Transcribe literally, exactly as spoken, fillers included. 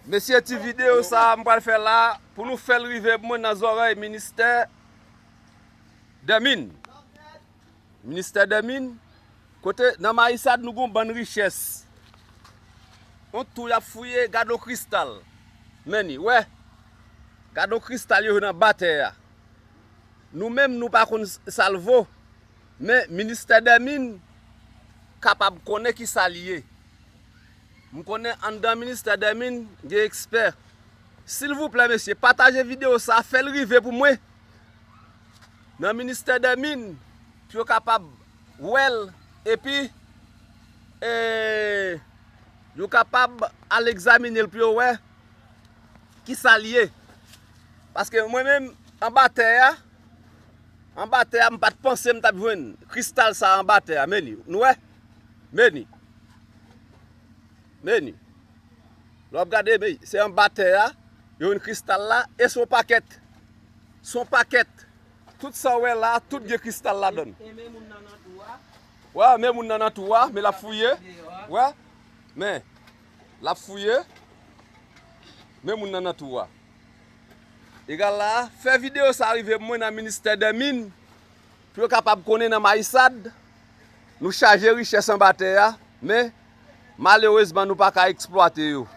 Mesye, ti videyo sa a m pral fè la pou nou fè l rive pou mwen nan zòrèy ministè dè min. Ministè dè min, kote nan Mayisad nou gon bann richès. On tou y ap fouye, gade yon kristal. Men ni, wè. Gade yon kristal yo jwenn anba tè a. Nou menm nou pa konn sa l vo, men ministè dè min kapab konnen ki sa l ye. M konnen anndan ministè dè min gen ekspè. Silvouplè mesye, pataje videyo sa, fè l rive pou mwen nan ministè dè min, pou yo kapab wè l, epi e, yo kapab al egzamine l pou yo wè ki sa l ye. Paske mwen menm, anba tè a, anba tè a, m pa t panse m t ap jwenn kristal sa anba tè a. Men ni, nou wè? Men ni. Men ni. Lè w ap gade, men, se anba tè a, yo jwenn kristal la, e se yon pakèt. Se yon pakèt. Tout sa w wè la, tout gen kristal ladan l. E, e men moun nan nan tou a. Wè, men moun nan nan tou a, men l ap fouye. Wè, men, l ap fouye. Men moun nan nan tou a. Egal la, fè videyo sa rive pou mwen nan ministè dè min, pou yo kapab konnen nan Mayisad, nou chaje richès anba tè a, men, malerezman, nou pa ka eksplwate yo.